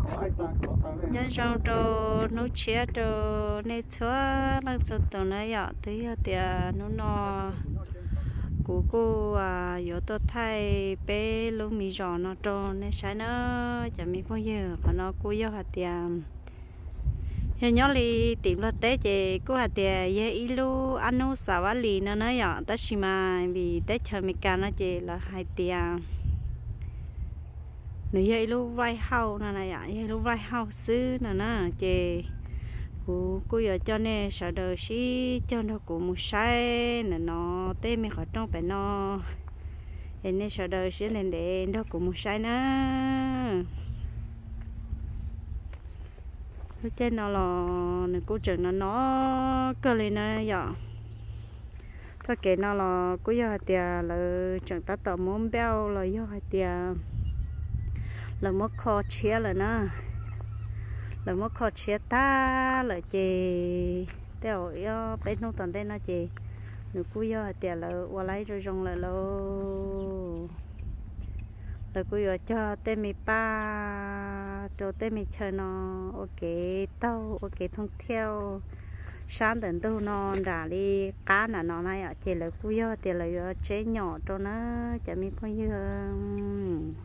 Nyob zoo rau hnub tshiab rau nej txhua leej txhua tus na yom. Twb yog tias hnub no kuv kuj yuav tuaj thaij peb lub me zos no rau nej saib na cov me phooj ywg. Qhov no kuj yog hais tias yog nyob li tim Nplog teb ces kuj hais tias yog ib lub ab nub xav vab lis no na yom, tab sis mas vim teb chaws Amelikas no ces lawv hais tias nws yog ib lub White House no na yom, yog ib lub White House xwb no na. Ces kuv kuj yuav coj nej sawv daws sib cog nrog kuv mus saib ntawm no tej me qhov rooj pem no, es nej sawv daws siab ntev ntev nrog kuv mus saib na. Lub caij no los nws kuj tseem no no kawg li na yom. Txoj kev no los kuj yog hais tias lawv tseem tab tom muab npauj los yog hais tias lawv muab kho tshiab lawm na. Lawv muab kho tshiab tag lawm ces tej zaum ob peb hnub tom ntej no ces nws kuj yog hais tias lawv ua laib zoo zoo lawm lauj. Lawv kuj yuav cog tej me paj rau tej me chaw no ua kev taug ua kev thooj thiaj sab ntawm ntug no nram li qab nram no na yom, ces lawv kuj yog tias lawv yuav tseb nyom rau na cov me phooj ywg.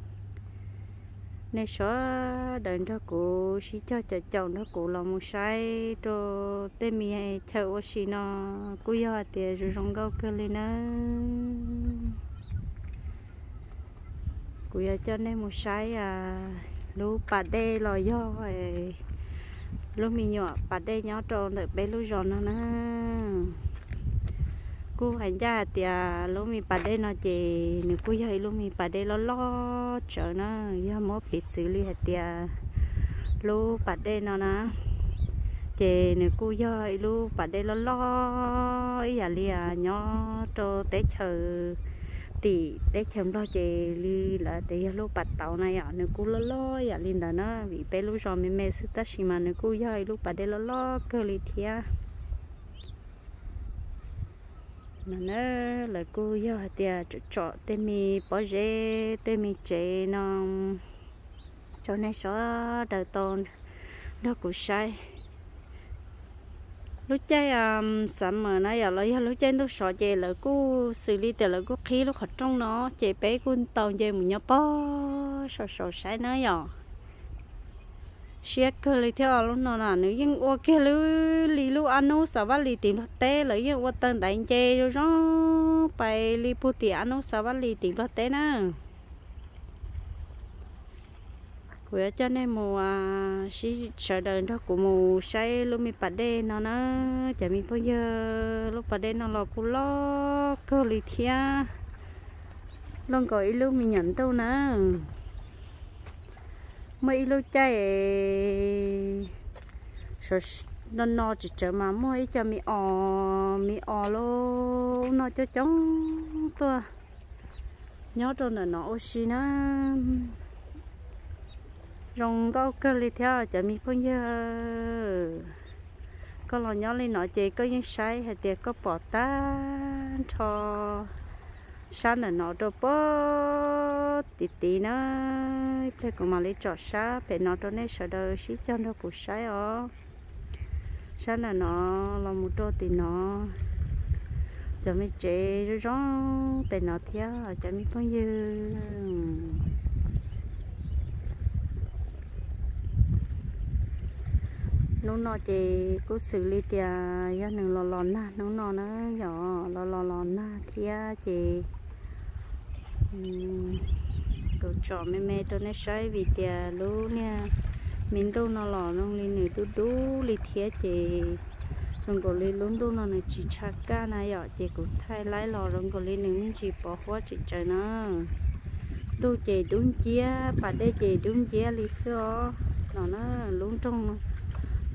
Nej sawv daws nrog kuv sib cog caum caum nrog kuv los mus saib rau tej me chaw ua si no kuj yog hais tias zoo zoo nkauj kawg li na. Kuv yuav coj nej mus saib lub pas dej los yog lub me nyuam pas dej nyob rau ntawm peb lub zos no na. Kuj hais ncaj hais tias lub me pas dej no ces nws kuj yog ib lub me pas dej loj loj tsawv na, yog muab piv txwv li hais tias lub pas dej no na, ces nws kuj yog ib lub pas dej loj loj ib yam li nyob rau teb chaws tim teb chaws Nplog ces li lawv tias yog lub pas tauv na yom, nws kuj loj loj yam li ntawd na, vim peb lub zos me me xwb tab sis mas nws kuj yog ib lub pas dej loj loj kawg li thiab. No na, lawv kuj yog hais tias tsom tej me pob zeb tej me tsev no rau nej sawv daws tau nrog kuv saib. Lub caij summer na yom, los yog lub caij ntuj sov ces lawv kuj xws li tias lawv kuj qhib lub qhov rooj no ces peb kuj tau nce mus nyob pog saum saum saib na yom. Siab kawg li thiab os, lub no na nws yeej ua kiag li lub ab nub xav vab lis tim Nplog teb, lawv yeej ua taw ntaiv nce zoo zoo pais li puag tim ab nub xav vab lis tim Nplog teb na. Kuv yuav coj nej mus sib sawv daws nrog kuv mus saib lub me pas dej no na. Cov me phooj ywg, lub pas dej no los kuj loj kawg li thiab, loj nkaus ib lub me nyuam ntuj na. Muaj ib lub caij no no tsis tsawg mas muaj ib co me os, me os lub no coob coob tuaj nyob rau ntawm no ua si na. Zoo nkauj kawg li thiab cov me phooj ywg. Koj los nyob li no ces koj yeej saib hais tias koj pom tag nrho sab ntawm no rau puag tim tid na. Ib pliag kuv mam li tsom sab pem no rau nej sawv daws sib cog nrog kuv saib os. Sab ntawm no los mus rau tim no, cov me tsev zoo zoo pem no thiab cov me phooj ywg. Hnub no ces kuj xws li tias yog nws los los nag hnub no na yom, los los los nag thiab ces kuv tsom me me rau nej saib vim tias lub niag me ntuj no los zoo li nws dub dub li thiab ces zoo nkaus li lub ntuj no nws tsis tshav kaj na yom, ces kuv thaij laib los zoo nkaus li nws me ntsis pov huab tsis tsawg na. Ntuj ces dub nciab, pas dej ces dub nciab li xwb os. No na, lub nroog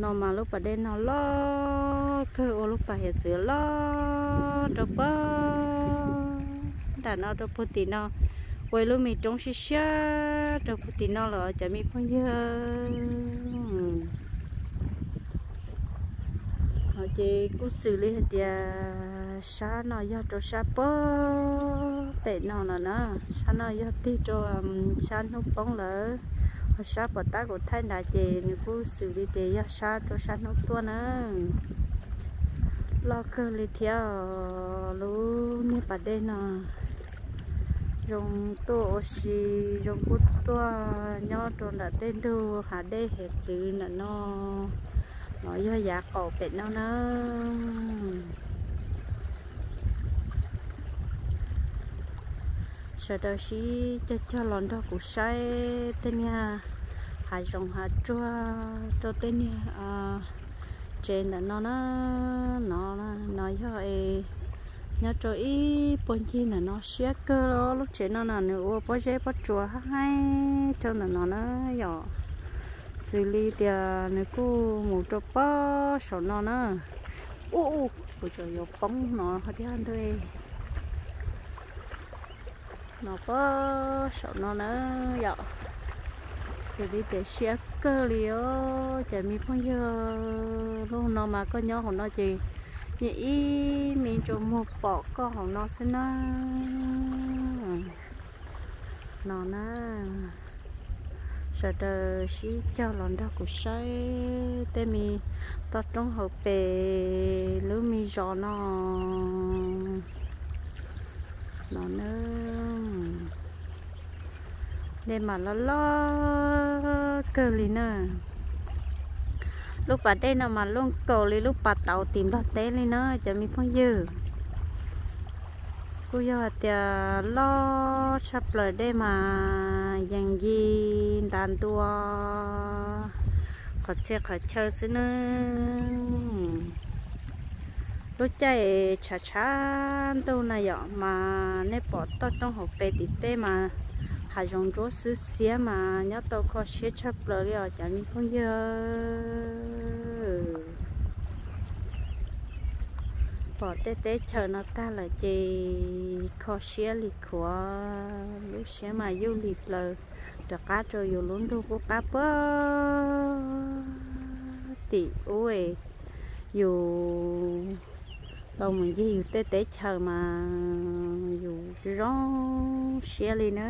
no mas lub pas dej no loj kawg, ua lub pas hiav txwv loj rau puag nram no rau puag tim no, ua ib lub me roob siab siab rau puag tim no lawm cov me phooj ywg. Ces kuj xws li hais tias sab no yog rau sab puag pem no lawm na, sab no yog tig rau sab hnub poob lawm. Ho sab puas tab kuv thaij nrad ces nws kuj xws li tias yog sab rau sab hnub tuaj na. Loj kawg li thiab, lub niag pas dej no zoo tuaj ua si, zoo kuj tuaj nyob rau nram tej ntug hav dej hiav txwv ntawm no. No yog yav qaum pem no na. Sawv daws sib cog cog los nrog kuv saib tej niag hav zoov hav tsuag rau tej niag tsev ntawm no na. No, no yog es nyob rau ib puag ncig ntawm no siab kawg li. Lub tsev no na nws ua pob zeb pob tsuas haib haib rau ntawm no na yom. Xws li tias nws kuj mus rau pob saum no na. Ub, kuv tseem yuav poob no ho thiab ntag. No pob saum no na yom. Xws li tias siab kawg li os cov me phooj ywg. Lub no mas koj nyob hauv no ces yeej ib me ntsuas muag pom koj hauv no xwb na. No na, sawv daws sib cog los nrog kuv saib tej me toj roob hauv pes lub me zos no. No na, dej mas loj loj kawg li na. Lub pas dej no mas luaj nkaus li lub pas tauv tim Nplog teb li na cov me phooj ywg. Kuj yog hais tias loj tshaj plaws, dej mas yees yig ntas ntua qhov txhia qhov chaw xwb na. Lub caij tshav tshav ntuj na yom mas nej pom toj roob hauv pes tim teb mas hav zoov ntsuab xwb xiab mas nyob tau kho siab tshaj plaws li os cov me phooj ywg. Pom tej teb chaws no tag lawm ces kho siab li khuav, lub siab mas yuj li plaws rov qab rau yus lub ntuj qub qab puag tim ub es yus tau mus ncig yus tej teb chaws mas yus zoo siab li na.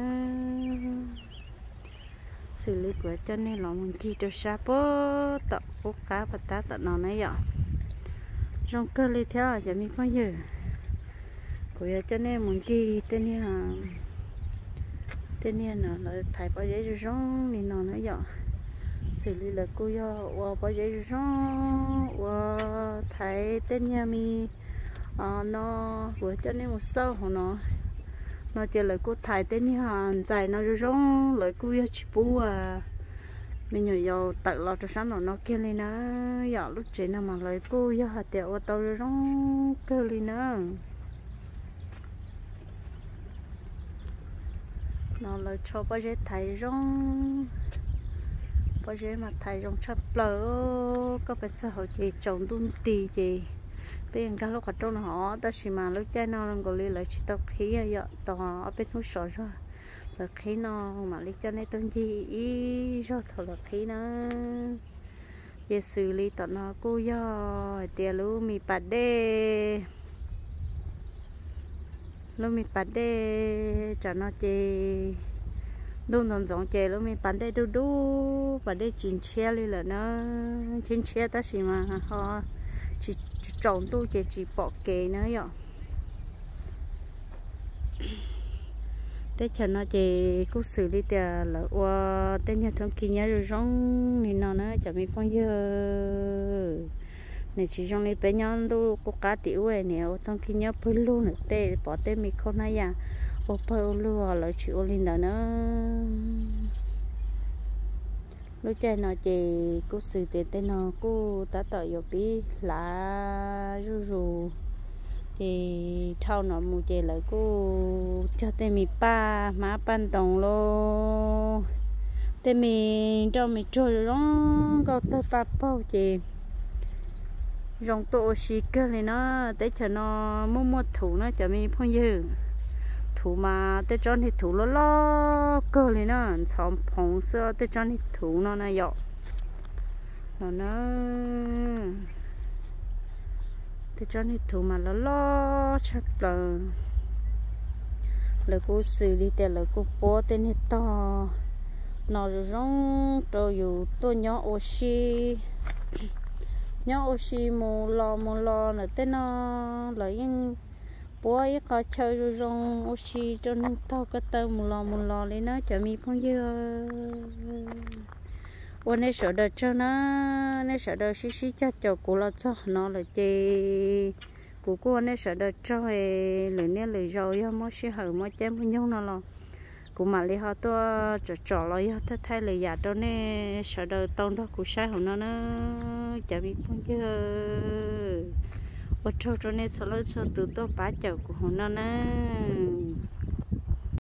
Xws li kuv coj nej los mus ncig rau sab puag tom qub qab pas tab tom no na yom. Zoo kawg li thiab cov me phooj ywg. Kuv yuav coj nej mus ncig tej niag, tej niag no lawv thaiv pob zeb zoo zoo li no na yom. Xws li lawv kuj yog ua pob zeb zoo zoo ua thaiv tej niag me no, kuv coj nej mus xauj hauv no. No ces lawv kuj thaiv tej niag ntxais no zoo zoo, lawv kuj yog tsis pub me nyuam yaus tawm los rau sab nraum no kiag li na. Yom, lub tsev no mas lawv kuj yog hais tias ua tau zoo zoo kawg li na. No lawv tsho pob zeb thaiv zoo, pob zeb mas thaiv zoo tshaj plaws. Koj pes txog hauv ces tsaus ntuj nti ces peb nkag lub qhov rooj no hov, tab sis mas lub caij no nkaus li lawv tsis tau qhib yom, tos ob peb hnub sov zog lawv qhib no mam li coj nej tuaj ncig ib zaug thaum lawv qhib na. Ces xws li tom no kuj yog hais tias lub me pas dej, lub me pas dej tsam no ces ntuj ntxoov ntxoov ces lub me pas dej dub dub, pas dej tsis ntshiab li lawm na. Ntshiab ntshiab tab sis mas ho tsis tsaus ntuj ces tsis pom kev na yom. Teb chaws no ces kuj xws li tias lawv ua tej niag thoob khib nyob zoo zoo li no na cov me phooj ywg. Nws tsis zoo li peb nyob ntuj qub qab tim ub, nws ua thoob khib nyob pawg lug ntawm tej, pom tej me khauj hnab yas ua pawg ua lug, lawv tsis ua li ntawd na. Lub caij no ces kuj xws tias tej no kuj tab tom yuav pib hlav zuj zus, ces dhau no mus ces lawv kuj cog tej me paj hmab paj ntoos los, tej me nroj me tsuag zoo zoo nkauj tawg paj paug ces zoo tuaj ua si kawg li na. Teb chaws no muaj muaj thuv na cov me phooj ywg. Thuv mas tej tsob niag thuv loj loj kawg li na, ntxhov phoov xwb tej tsob niag thuv no na yom. No na, tej tsob niag thuv mas loj loj tshaj plaws. Lawv kuj xws li tias lawv kuj puab tej niag tog no zoo zoo rau yus tuaj nyob ua si, nyob ua si mus los mus los lawm tej no, lawv yeej puab ib qho chaw zoo zoo ua si rau neeg taug ko taw mus los mus los li na cov me phooj ywg. Ua nej sawv daws tsaug na, nej sawv daws sib sib cog caum kuv los txog no lawm ces kuv kuj ua nej sawv daws tsaug. Lwm niaj lwm zaus yog muaj sij hawm muaj caij muaj nyoog no los kuv mam li ho tuaj tsom tsom los yog thaij thaij lwm yam rau nej sawv daws tau nrog kuv saib hauv no na cov me phooj ywg. Ua tsaug rau nej txhua leej txhua tus tuaj pab caum kuv hauv no na.